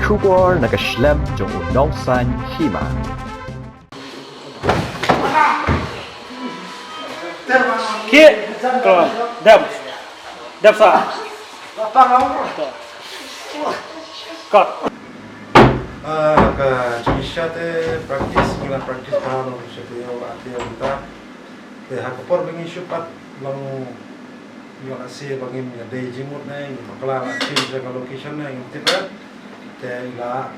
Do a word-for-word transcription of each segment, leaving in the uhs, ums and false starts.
Khubor na ka shlem jong u nongsaiñ hima. Ki, ko, dem. Dem sa. Kot. Ah, ka jingshisha te practice, ngi la practice bha long sha te ïa u, ate ïa u ta. Te ha ka por ba ngi shu pat long, ïa lehse ba ngim ïadei jingmut ne, ngi bakla la change ka location ne, ngim tip eh. Te i la,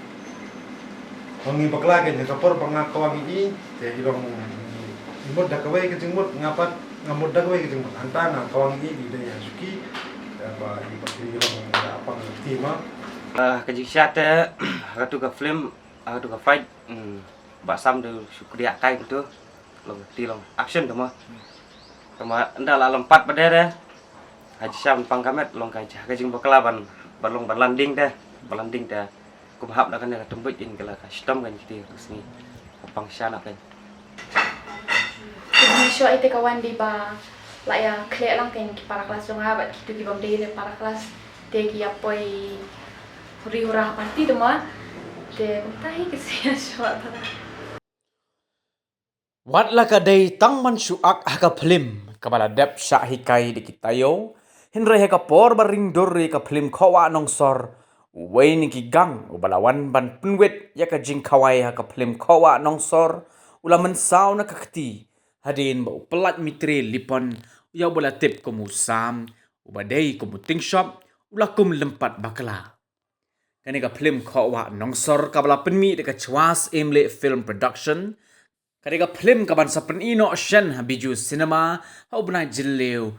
ba ngi bakla kein ha ka por ba nga kwah ngi i, te i long, i mut da kawei ka jingmut, nga pat nga mut da kawei ka jingmut. Hangta nga kwah ngi i, i dei ha shuki, te ba i ba ki long da pang ti ma. Ah, ka jingshisha te, ha katu ka film, ha katu ka fight, hmm, ba sam de shukriya kai tu. Long ti long action tu ma. Tama ynda la long pat ba dei de. Ha jingshisha pang ka met long ka jing, ka jingbakla ban, ban long ban landing de. Ban landing de. Kum hap na kane ka tymbuit in ka la ka shitom kan kiti ka sngi. Ka pang sha na kan. Ki shoh ite ka wan di ba la ïa khleh lang kan ki para klas jong nga bad kitu ki bym dei de para klas. Te ki ïa poi huri hura ha party de ma. Te kumta hi ki sia shoh ta. Wat la ka dei tang ban shu ak ha ka phlim kaba la dep shah hikai da ki taïew, hynrei ha ka por ba ring dur ïa ka phlim Khohwah Nongsor, uwei na ki gang uba la wan ban pynwit ïa ka jingkhawai ha ka phlim Khohwah Nongsor, u la mynsaw na ka kti, hadien ba u Pyllait Mitre Lipon, ïa uba la tip kum u Sam, uba dei kum u Tingshop, u la kum lympat bakla. Kane ka phlim Khohwah Nongsor kaba la pynmih da ka Chwas Imleh Film Production. Ka dei ka phlim kaban sa pyni noh shen ha Bijou Cinema ha u bnai Jylliew,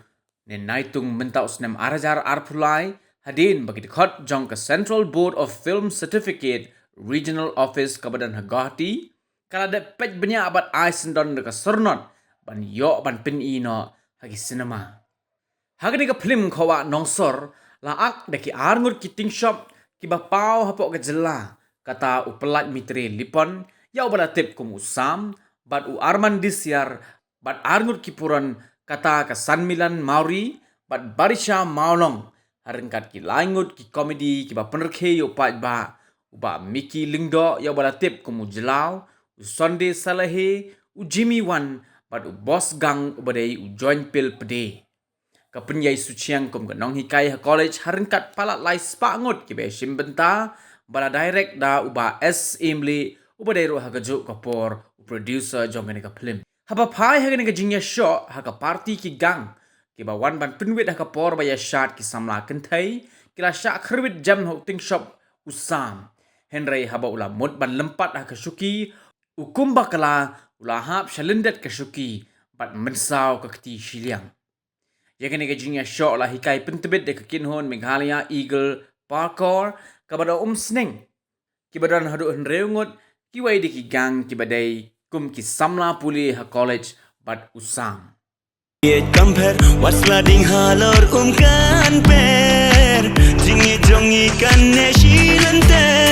ne Naitung mynta u snem ar hajar arphew lai, hadien ba ki dkhot jong ka Central Board of Film Certificate Regional Office kaba don ha Guwahati, ka la dep peit bniah bad ai syndon da ka syrnod ban ïoh ban pyni noh ha ki cinema. Ha kane ka phlim Khohwah Nongsor, la ak da ki arngut ki Tingshop kiba paw hapoh ka jylla, kata u Pyllait Mitre Lipon, ïa uba la tip kum u Sam, bad u Arman Disiar, bad arngut ki puron, kata ka Sanmilan Mawrie, bad Barisha Mawlong, ha ryngkat ki lai ngut ki komedi kiba pynrkhie ïa u paidbah, u Bah Mickey Lyngdoh, ïa uba la tip kum u Jlaw, u Sunday Salahe, u Jimmy Wan, bad u boss gang uba dei u Joinpil Pde. Ka pynïasoh shuh kum ka nonghikai ha college ha ryngkat palat lai spah ngut kiba ïashim bynta, ba la direct da u Bah S Imleh, uba dei ruh ha kajuh ka por u producer jong kane ka phlim. Haba phai ha kane ka jingïashoh ha ka party ki gang, kiba wan ban pynwit ha ka por ba ïashad ki samla kynthei, ki la shah khyrwit jem ha u Tingshop u Sam. Hynrei haba u la mut ban lympat ha ka shuki, u kum bakla u la hap sha lyndet ka shuki, bad mynsaw ka kti shiliang. Ïa kane ka jingïashoh la hikai pyntbit da ka kynhun Meghalaya Eagle Parkour, kaba da umsneng kiba don haduh hynriew ngut, kiwei de ki gang kiba dei kum ki samla pule ha college bad u Sam. Kam pher, wat sla ding halor um kan per. Jingïeit jong ngi kan ne shi lynter.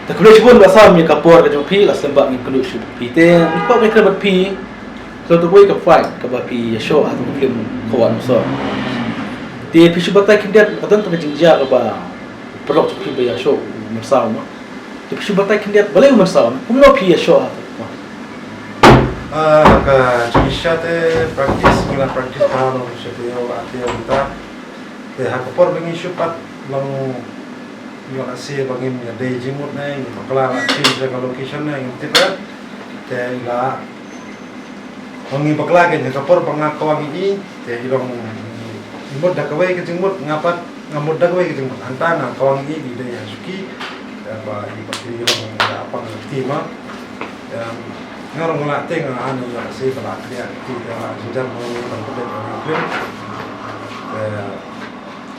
Te khublei shibun Bah Sam ïa ka por ka jong phi, la sngewbha ngin kynduh shuh phi. Te ngi kwah ban kren bad phi, ka tu ka fight kaba phi ïashoh ha ka phlim Khohwah Nongsor. Te phi shu batai khyndiat, ka don tang ka jingjia kaba paralok jong phi ba ïashoh u mynsaw ma. Te phi shu batai khyndiat balei u mynsaw, kumno phi ïashoh ha ka. Ah, ka jingshisha te practice, ngi la practice bha long sha te ïa u, ate ïa u ta. Te ha ka por ba ngi shu pat long, ïa lehse ba ngim ïadei jingmut ne, ngi bakla la change ka location ne, ngim tip eh. Te i la, ba ngi bakla kein ha ka por ba nga kwah ngi i, te i long, i mut da kawei ka jingmut, nga pat nga mut da kawei ka jingmut. Hangta nga kwah ngi i, i dei ha shuki, te ba i ba ki long da pang ti ma. Em, nga ruh nga la teng, nga ani nga la save ba la clear ti, te la jynjar mo ni ban pyndet nga film. Te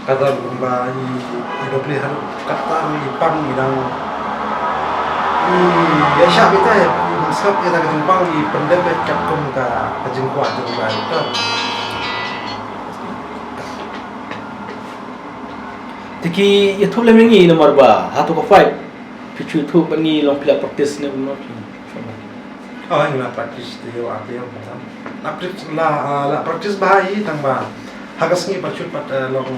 kata ba i, i doh pli haduh kata i pang i dang i ïa shah bita ïa i ban sngap ïa ka jingpang i pyndep ïa katkum ka, ka jingkwah jong i ba i ta. Te ki ïathuh lem ïa ngi namar ba hato ka fight phi shu ïathuh bad ngi long phi la practice ne kumno phi? Oh, ngi la practice te ïa ate ïa. La practice la, ah, la practice bha hi tang ba ha ka sngi pat shu pat, eh, long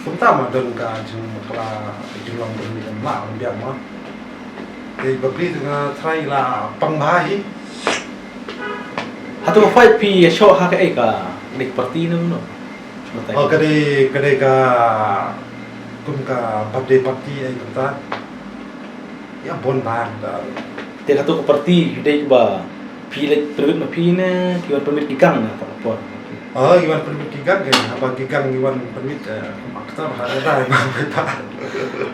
kumta ma don ka jingpla jinglong don ni la biang ma. Te ba pli nga try la pang bha hi. Hato ka fight phi ïa shoh ha ka ei ka dei party ne kumno? Oh, ka dei, ka dei ka kum ka birthday party ei kumta. Ïa bun bang da. Te hato ka party dei ba phi leit permit ma phi ne ki wan permit ki gang ne ka por? Oh, ki wan permit ki gang ke, haba ki gang ki wan permit, eh, kum actor ha da dai ma bai pa.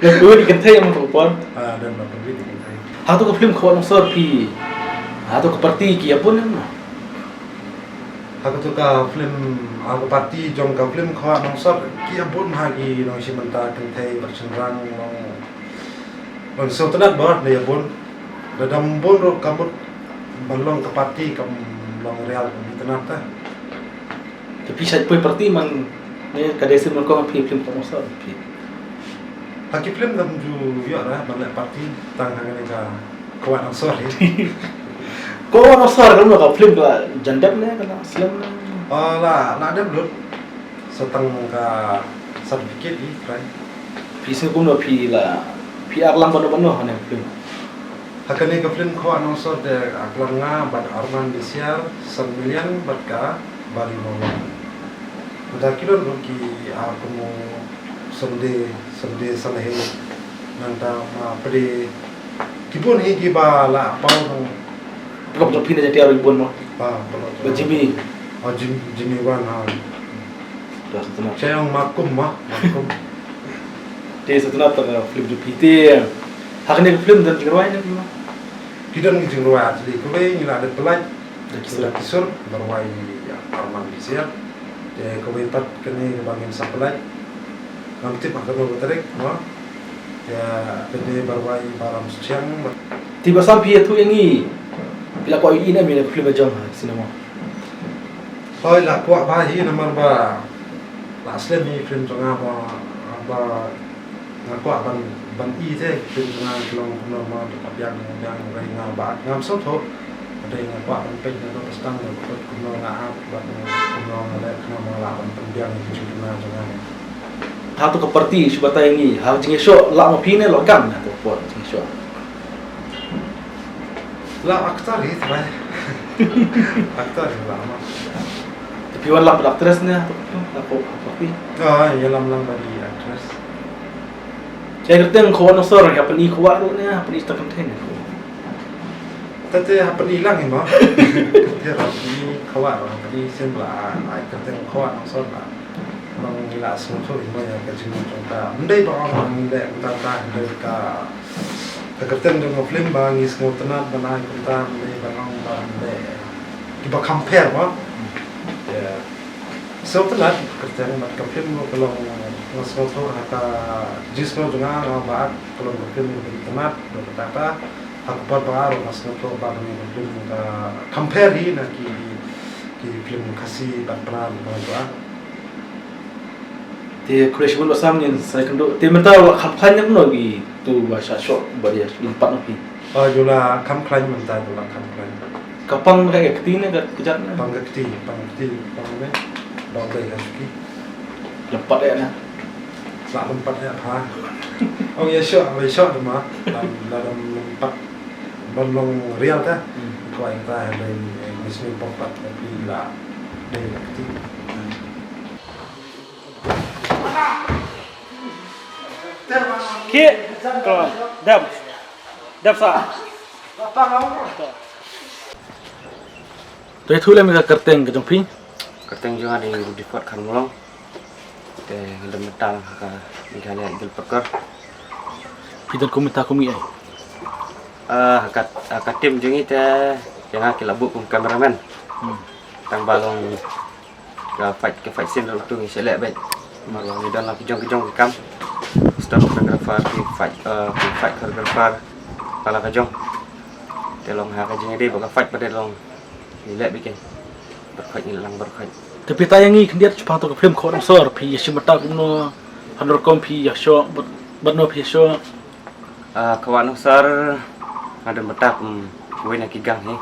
Leit permit ki kynthei ma ka por. Ah, dan ma permit ki kynthei. Hato ka film Khawat Nongsor phi, hato ka party ki ïa bun ne? Ha kato ka film, ha ka party jong ka film Khawat Nongsor ki ïa bun ha ki nongshim bynta kynthei bad shynrang long, long sngewtynnat bha da ïa bun. Da dang bun ruh ka mut ban long ka party kam long real kam itynnat ta. Te phi shait poi party man ne ka dei sien man kong phi film Khawat Nongsor phi? Ha ki film dang ju ïoh ra ban leh party tang ha kane ka Khawat Nongsor hi. Khawat Nongsor ka long ka film ka la jan dep ne ka la slem ne? Ah, la, la dep lut. Sa tang ka certificate hi, right? Phi sngewbha kumno phi la, phi aklang bano bano ha ne ka film? Ha kane ka film Khawat Nongsor te aklang nga bad Arman Besiar, San Milian bad ka Bari Mawlong. Mynta ki don ruh ki, ah, kum u Sunday, Sunday Salahil. Nangta ma pde ki bun hi kiba la paw nang. Paralok jong phi na Jaintia ruh ki bun mo? Ah, paralok. Ba Jimmy. Ah, Jim-, Jimmy Wan, ah. Dah satu nak. Saya yang makum, ma, makum. Te satu nak tang film jong phi te. Ha kane ka film don jingrwai ne ma? Ki don ki jingrwai actually. Kawei ngi la dep pynlait. Da ki sur. Da ki sur, ba rwai ïa Arman Besiar. Te kawei pat kane kaba ngin sa pynlait. Ngam tip ha kano ka tarik, mo. Te kane ba rwai ïa Baram Suchiang. Te ba sam phi ïathuh ïa ngi. Phi la kwah ïohi ne em ïa ka film ba jong ha cinema? Hooid, la kwah bha hi namar ba la slem hi film jong nga ba, ba nga kwah ban, ban i te film jong nga ki long kumno ma, ka biang, biang, hynrei nga ba ngam sngewthuh. Hynrei nga kwah ban peit na ka stang na ka peit kumno nga act bad kumno nga leh kumno nga lah ban pynbiang ïa ka jingduna jong nga. Hato ka party shu batai ïa ngi ha ka jingïashoh, lah ma phi ne la gang hato ka por jingïashoh? La actor hi trai. Actor hi la ma. Te phi wan lang bad actress ne hato ka party? Ah, ïalam lang bad i actress. Te kyrteng Khawat Nongsor ha pyni Khawat ruh ne ha pyni tang kynthei ne? Te te ha pyni lang hi ma. Te ha pyni Khawat ruh ha pyni sien la ai kyrteng Khawat Nongsor la. Ba ngi la sngewthuh hi mo ïa ka jingmut jong ka. Ym dei ba ong ba ngi leh kumta ka, hynrei ka, ka kyrteng jong ka film ba ngi sngewtynnat ban ai kumta, ym dei ba ong ba ngi leh kiba kham pher mo. Ïa. Sngewtynnat kyrteng bad ka film ruh ka long nga sngewthuh ha ka jingsngew jong nga, nga ba ka long ka film kaba itynnat, ruh kata kata ha ka por ba ruh nga sngewthuh ba ka long ka film ka kham pher hi na ki, ki film Khasi bad Pnar ba nga ju act. Te khublei shibun Bah Sam, ngin sa ïakynduh. Te mynta la kham khlaiñ ne kumno kito ba shah shoh ba ïa lympat na phi? Oh, ïa la kham khlaiñ mynta, ïa la kham khlaiñ. Ka pang ka kti ne ka kjat ne? Pang ka kti, pang ka kti, pang ne. Ba u dei ka shuki. Lympat ïa ne? Sa lympat ïa pha. Oh, ïa shoh, ïa shoh de ma. Lam, la dang lympat. Ban long real ta. Hmm. Ko ïa ta hynrei, eh, mis mi pok pat ka kti la. Dei ka kti. Ki, ko, dam. Dam sa. To ïathuh lem ïa ka kyrteng ka jong phi. Kyrteng jong nga dei Rutherford Kharmawlong. Te nga dang mynta lang ha ka Meghalaya Eagle Packer. Phi don kum mynta kum ngi ai? Ah, ha ka, ha ka team jong ngi te ïa nga ki la buh kum cameraman. Hmm. Tang ba long ka fight, ka fight scene ruh tu ngi shu leh beit. Namar ba ngi don la ki jong ki jong ki kam. Stunt choreographer, ki fight, eh, ki fight choreographer. Ka la ka jong. Te long ha ka jingïadei bad ka fight pat te long ngi leh beit kein. Bad fight ngi leh lang bad fight. Te phi ta ïa ngi khyndiat shaphang to ka film Khawat Nongsor, phi ïa shim bynta kumno? Hano rukom phi ïa shoh, bad, bad no phi ïa shoh? Ah, ka Wah Nongsar, nga don bynta kum kawei na ki gang hi.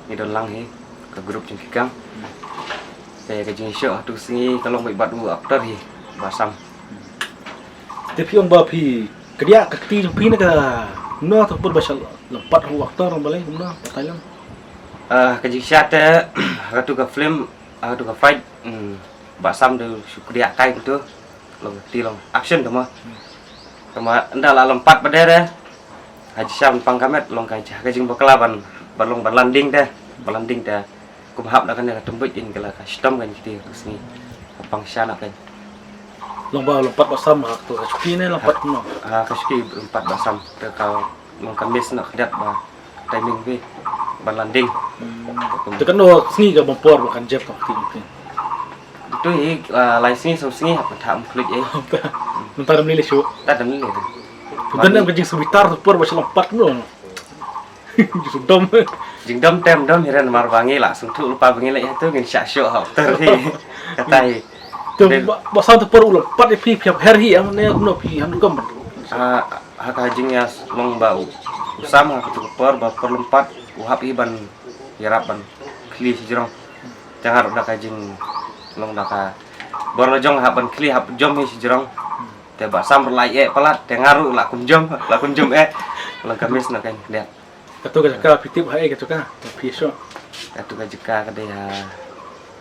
Ngi don lang hi, ka group jong ki gang. Te ka jingshoh ha tu sngi ka long bad u actor hi, Bah Sam. Te phi ong ba phi kdiah ka kti jong phi ne ka no, to pur ba sha lympat u actor balei kumno, batai lang. Ah, ka jingshoh te, ha tu ka film, ha tu ka fight, hmm, Bah Sam de shu kdiah kai tu. Long ti long action te mo. Te mo ynda la lympat ba dei re. Ha jingshoh pang ka met long ka jing, ka jingbakla ban, ban long ban landing te. Ban landing te. Kum hap na kane ka tymbuit in ka la ka shitom kan kiti ka sngi. Ka pang sha na kan. Long ba lympat Bah Sam ha to ka shuki ne lympat no. Ha ka shuki lympat Bah Sam. Te ka long ka miss na ka dep ba timing phi ban landing. Hmm. Te kano sngi ka bym por ba kan jep ka kti kti. Tu hi, ah, lai sngi, saw sngi hap ka thah mkhluit eh. Mynta dam lili shu. Ta dam lili. Mynta nam ka jingsngewbitar to por ba sha lympat no. Jingsngewdom. Jingdom tem dom hi ren mar ba ngi la sngewthuh lypa ba ngi leh ha tu ngin shah shoh ha actor hi. Kata hi. Te Bah, Bah Sam to por u lympat ïa phi, phi hap her hi am ne kumno phi hap rukom. Ah, ha ka jingïa long ba u, u Sam ha ka tu ka por ba por lympat u hap hi ban ïarap ban khlieh shajrong. Te nga ruh da ka jing long da ka bor la jong hap ban khlieh hap jom hi shajrong. Te Bah Sam ruh la ïeh palat te nga ruh la kum jom, la kum jom eh. Long ka miss na kan dep. Ka tu ka jaka phi tip ha eh ka tu ka phi shoh. Ka tu ka jaka ka dei ha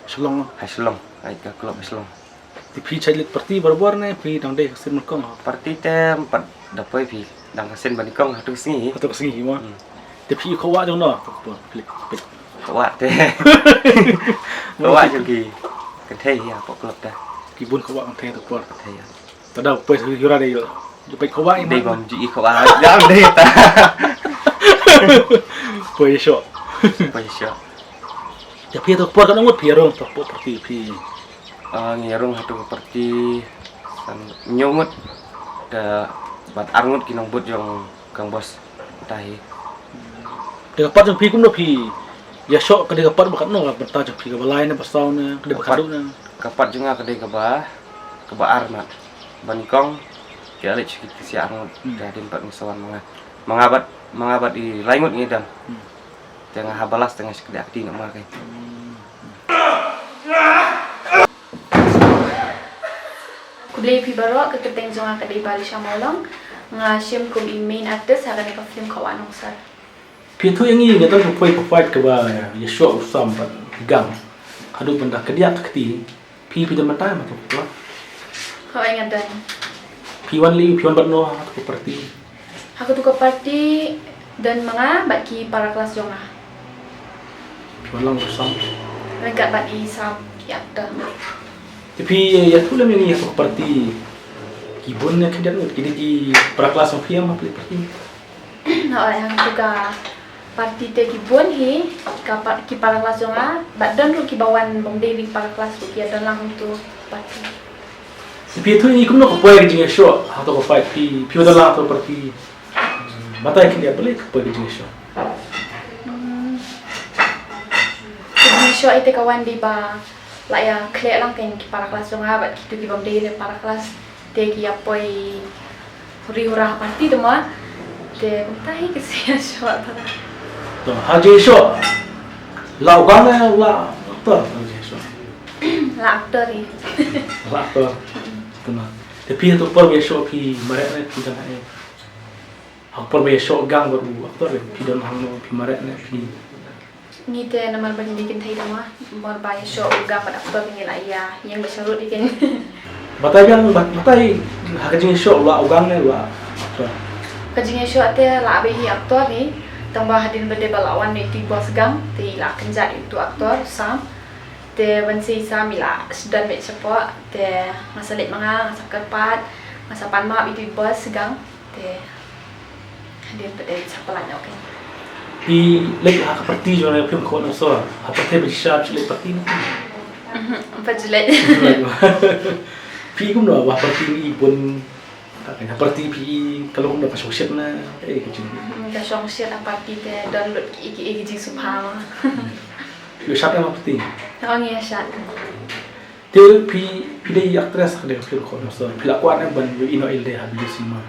Shillong. Ha Shillong, ai ka club ha Shillong. Te phi shait leit party barabor ne phi dang dei ka sien ban kong? Party te ym pat da poi phi, dang ka sien ban kong ha tu ka sngi. Ha tu ka sngi mo. Hmm. Te phi khawa jong no? Phi khawa te. Khawa jong ki kynthei hi hapoh club te. Ki bun khawa kynthei ha tu por. Kynthei hi. Te da poi sa hura dei. Ju peit khawa i dei man. Bam ju i khawa. Jam dei ta. Poi shoh. Poi shoh. Te phi ha tu por katno ngut phi ïa rung ha tu por party phi? Ah, ngi ïa rung ha tu ka party san hynñiew ngut. Te bad ar ngut ki nongbud jong kang boss. Tahi. Te ka part jong phi kumno phi ïa shoh, ka dei ka part ba katno, ka bynta jong phi kaba lai ne ba saw ne ka dei ba khatduh ne? Ka part jong nga ka dei kaba, kaba ar mat. Ba nyngkong ki la leit sha ki sia ar ngut. Hmm. Te hadien pat ngi sa wan ma nga. Ma nga bad, ma nga bad i lai ngut ngi don. Hmm. Te nga hap ba last te nga shu kdiah kti noh ma nga. Khublei phi baroh, ka kyrteng jong nga ka dei Balisha Mawlong. Nga shim kum i main artist ha kane ka film Ka Wah Nongsar. Phi ïathuh ïa ngi, nga tang ka poi ka fight kaba ïa shoh u Sam bad gang. Haduh ban da kdiah ka kti. Phi, phi don mynta ma tu? Hooid nga don. Phi wan lei, phi wan bad no ha tu ka party? Ha katu ka party don ma nga bad ki para klas jong nga. Phi wan lang bad Sam? Ryngkat bad i Sam, ki actor. Te phi ïathuh lem ïa ngi ha katu ka party ki bun ne khyndiat ngut, ki dei ki para klas jong phi em ha katu ka party? Hooid, ha katu ka party te ki bun hi, ka pa-, ki para klas jong nga, bad don ruh kiba wan bym dei ri para klas ruh ki ïa don lang ha katu ka party. Phi ïathuh ïa ngi kumno ka poi ka jingïashoh ha katu ka fight, phi, phi wan lang ha katu ka party. Hmm, batai khyndiat balei ka poi ka jingïashoh. Hmm. Ka jingïashoh ite ka wan dei ba la ïa khleh lang kein ki para klas jong nga bad kitu ki bym dei re para klas. Te ki ïa poi huri hura ha party te ma. Te kumta hi ka jingïashoh ta. To, ha jingïashoh. La u gang ne la actor ha jingïashoh. La actor hi. La actor. Te ma. Te phi ha tu por ba ïashoh phi mareh ne phi don ha eh? Ha por ba ïashoh gang bad u actor phi don hangno, phi mareh ne phi? Ngi te namar ba ngi dei kynthei te ma, namar ba ïashoh u gang bad actor ngi la ïa ïeng bad sharud ïa kein. Batai biang, bat-, batai ha ka jingïashoh la u gang ne la actor? Ka jingïashoh te la beit hi actor hi, tang ba hadien ba dei ba la wan ïa utu i boss gang, te i la kynjat ïa utu actor Sam. Te ban sa i Sam i la sdang beit shapoh, te nga sa leit ma nga, nga sa kyrpad, nga sa pan map ïa utu i boss gang. Te hadien pat dei sa palat noh kein. Phi leit ha ka party jong ngi, phim khot na sor. Ha party ba shisha phi leit party na? Mhm, pat ju leit. Phi kumno ba party i bun, ka, ka party phi ka long kumno, ka shongshit na, eh, ka jing. Mhm, ka shongshit ha party te don lut ki, ki, ki jingsngewbha. Phi shat na party? Ong ïa shat. Te phi, phi dei actress ka dei ka film Khuad Nongso. Phi la kwah ne ban ïohi noh ïa lade ha video cinema?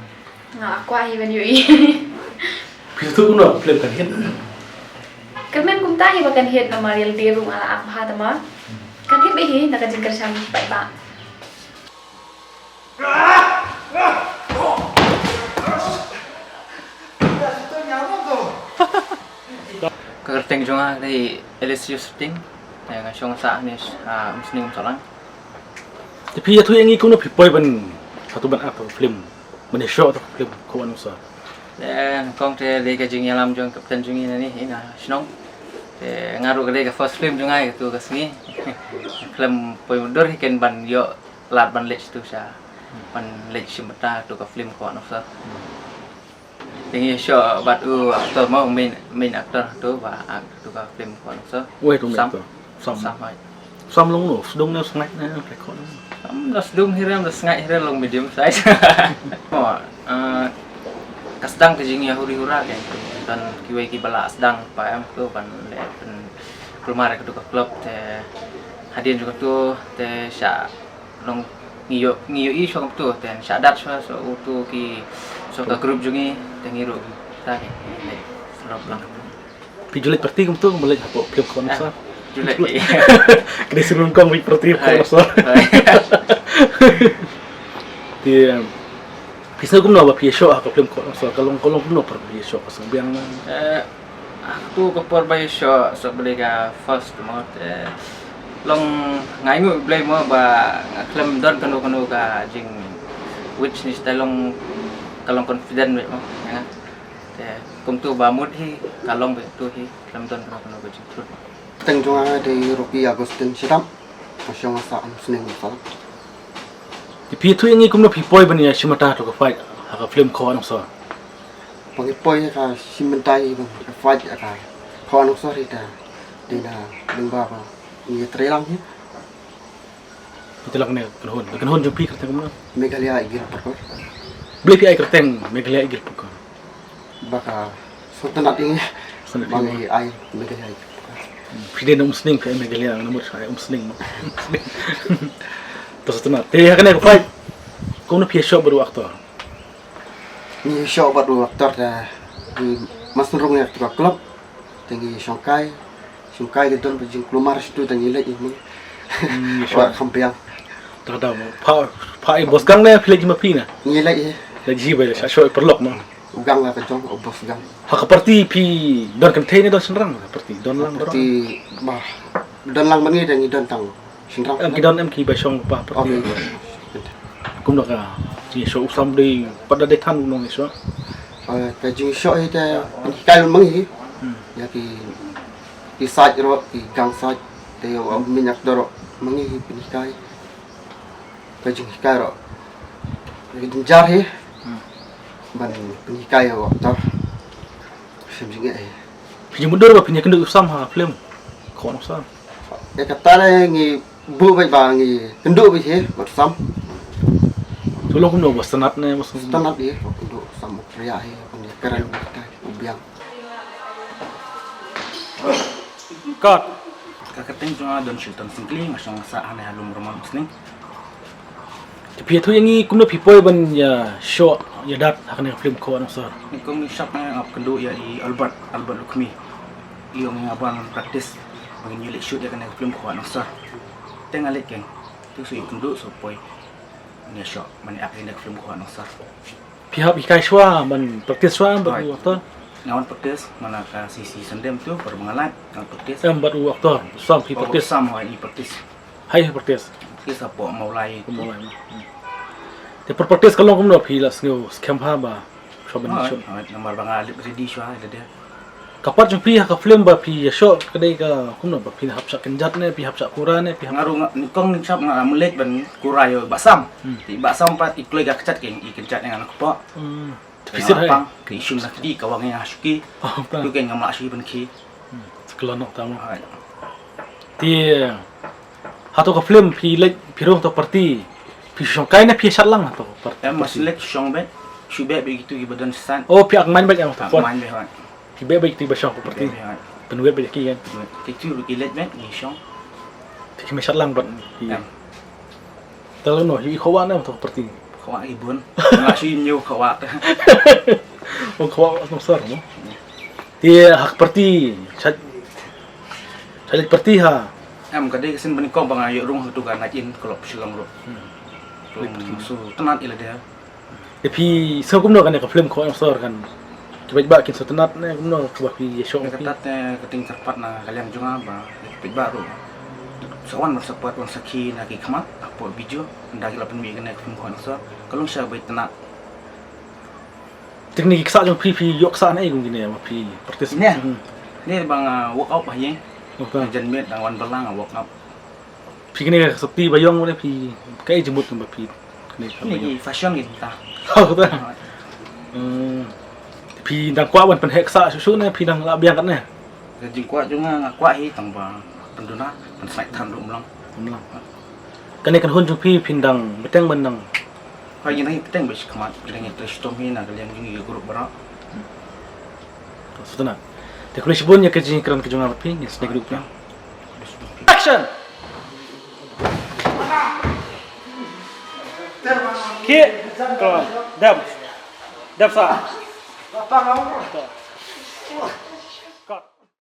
Nga kwah hi ban ïohi. Phi sngewthuh kumno ka film kan hit? Kyrmen kumta hi ba kan hit namar ïa lade ruh nga la act bha tama. Kan hit bha hi na ka jingkyrshan paidbah. Ka kyrteng jong nga ka dei Alessio Suting. Te nga shong sah ne ha Umsning Umsohlang. Te phi ïathuh ïa ngi kumno phi poi ban, hato ban act ha film, ban ïashoh ha film Khuad Nongso? Te nyngkong te dei ka jingïalam jong kapten jong ngi na ne hi na shnong. Te nga ruh ka dei ka first film jong nga ïa katu ka sngi. Khlem poi mutdur hi ken ban ïoh lad ban leit shatu sha, ban leit shim bynta katu ka film Khuad Nongso. Te ngi ïashoh bad u actor mo, main, main actor tu ba act tu ka film Khuad Nongso. Wei tu main Sam. Actor? Sam. Sam, hai. Sam long no, sdung ne, sngaid ne, prekon. Sam da sdung hi re, da sngaid hi re, long medium size. Mo, eh, ka sdang ka jingïahuri hura ke. Don kiwei kiba la sdang pa em tu ban leh pyn, kulmar ïa katu ka club te hadien jong katu te sha long ngi ïoh, ngi ïohi shuwa kumtu, te shah dat shuwa, shuwa utu ki, shuwa ka group jong ngi, te ngi ruh, ta ki, ki, ki, shuwa lang. Phi ju leit party kumtu, kumba leit hapoh film Khuad Nongso? Ah, ju leit. Ka dei shu nyngkong leit party Khuad Nongso. Hai. Te, um, phi sngew kumno ba phi ïashoh ha ka film Khuad Nongso, ka long, ka long kumno ba phi ïashoh, ka sngewbiang na? Eh, Atu ka por ba ïashoh, shuh ba dei ka first mo, te long nga ainguh Blei mo ba nga khlem don kano kano ka jingwit shane shatai, long ka long confident beit mo ïa nga. Te kumtu ba mut hi ka long beit tu hi, khlem don kano kano ka jingthut. Kyrteng jong nga dei Rocky Augustine Shadap, nga shong ha Umsning Umsohlang. Te phi ïathuh ïa ngi kumno phi poi ban ïa shim bynta ha ka fight ha ka film Khuad Nongso? Ba ngi poi ha ka shim bynta hi ban ka fight ha ka Khuad Nongso hi te dei na lyngba ba ngi ïatrei lang hi. Ïatrei lang ne kynhun. Kynhun jong phi kyrteng kumno? Meghalaya Eagle Parkour. Balei phi ai kyrteng Meghalaya Eagle Parkour? Ba ka sngewtynnat ïa ngi. Sngewtynnat ïa ngi. Ba ngi ai Meghalaya Eagle Parkour. Phi dei na Umsning, phi ai Meghalaya, namar phi ai Umsning mo. To sngewtynnat. Te ha kane ka fight, kumno phi ïashoh bad u actor? Ngi ïashoh bad u actor te ngi mas rung ïa ka club. Te ngi shongkai, shongkai ka don ba jingkulmar shatu te ngi leit ïa ngi. Hmm, ïashoh. Wa kham biang. Ta da mo. Pha, pha i bos gang ne phi leit ma phi na? Ngi leit ïa. Leit ïa ba leit sha shoh i paralok mo. U gang la ka jong, u bos gang. Ha ka party phi don kynthei ne don shynrang ha ka party? Don lang. Party ba don lang ma ngi te ngi don tang shynrang. Em ki don em kiba shong pa party. Okay. Kumno ka jingshoh u Sam dei pat da dei than u nongïashoh? Eh, ka jingshoh hi te pynhikai ma ngi. Hmm. Ïa ki, ki side ruh, ki gang side te ïa u minyak dor ruh ma ngi hi pynhikai. Ka jinghikai ruh. Ka jingjar hi. Hmm. Ban pynhikai ïa u actor. Shem jingeh hi. Phi ju mutdur ba phin ïakynduh u Sam ha film Khuad Nongso? Ïa kata le ngi buh beit ba ngi kynduh beit hi bad u Sam. To long kumno, ba sngewtynnat ne ba sngewtynnat? Sngewtynnat hi, ba kynduh u Sam u kyrïah hi, ban ïakren bad u biang. Cut. Ka kyrteng jong nga Don Shilton Syngkli, nga shong sah hangne ha Lum Ramon Umsning. Te phi ïathuh ïa ngi kumno phi poi ban ïashoh ïadat ha kane ka film Khuad Nongso? Nyngkong nyngshap nga ap kynduh ïa i Albert, Albert Lukmi. I ong ïa nga ban practice ba ngin ïa leit shoot ïa kane ka film Khuad Nongso. Te nga leit keiñ. Te shu ïakynduh shu poi. Ïashoh ban ïa act ïa kane ka film Khuad Nongso. Phi hap hikai shuwa, ban practice shuwa bad u actor? Nga wan practice man la ka C C Sandem tu, baroh ba nga lait, nga wan practice. Em, bad u actor u Sam phi practice? Sam, ha, ngi practice. Hai practice? Practice hapoh Mawlai tu. Mawlai. Hmm. Te por practice ka long kumno, phi la sngew skhem bha ba shuwa ban shoot? Ha, namar ba nga lip ready shuwa ïa lade. Ka part jong phi ha ka film ba phi ïashoh ka dei ka kumno, ba phi hap shah kynjat ne, phi hap shah kura ne, phi hap... Nga ruh nga, nyngkong nyngshap nga ym leit ban kura ïa u Bah Sam. Hmm. Te i Bah Sam pat i kloi ka kjat keiñ, i kynjat ïa nga na kpoh. Hmm. Te phi sngewthuh hi? Pang, te i shim na kti, ka wang ïa nga ha shuki. Oh, pang. Tu keiñ ngam lah shuh ban khie. Hmm. Sa kloi noh tang mo. Hai. Te hato ka film phi leit, phi rung hato party, phi shongkai ne phi shad lang hato party? Em, nga shu leit shong beit, shu beh beit kitu kiba don shisha. Oh, phi akmain beit em hato? Akmain beit, hooid. Phi beh beit kitu kiba shong party. Beh beit, hooid. Pynwit beit ki kan. Kitu ruh ki leit beit, ngi shong. Te ki mih shad lang bad ki. Em. Te lano hi khawa ne to party? Khawa i bun. Nga shi nyu khawa. Ong khawa no sar no. Te ha party. Sha sha party ha. Em ka dei ka sin bani ko ba nga ïoh rung ha tu ka Night In Club Shillong ruh. Hmm. Rung su tnat ila dia. Te phi sngew kumno kane ka film Khawa Nongshor kan? Ki paidbah kin sngewtynnat ne kumno kaba phi ïa shoh? Ka tat ne ka ting kyrpad na ka liang jong nga ba ki paidbah ruh sa wan ban support wan sakhi na ki khmat hapoh video ynda ki la pynmih kane ka film Khawa Nongshor. Ka long sha ba itynnat. Te kine ki ksah jong phi phi ïoh ksah na ei kum kine ma phi practice? Ne. Hmm. Ne ba nga workout ha ïing. Jan miet dang wan balang nga workout. Phi kine ka sopti ba ïong ne phi kaei jingmut ba phi kine ka ba ïong? Ni fashion kita. Oh, kata. Hmm. Phi dang kwah ban pynheh ksah shuh shuh ne phi dang lah biang kat ne? Ka jingkwah jong nga nga kwah hi tang ba pynduna pynsngaid tham ruh mlong. Mlong. Kane kan hun jong phi phin dang bteng ban dang. Ha ngi nang bteng ba shi khmat ngi nang trei shitom hi na ka liang jong ngi ka group baroh. Sutna. Te khublei shibun ïa ka jingkren ka jong nga bad phi, ngi sdang ruh phi. Action. Ki. Dam. Dam sa.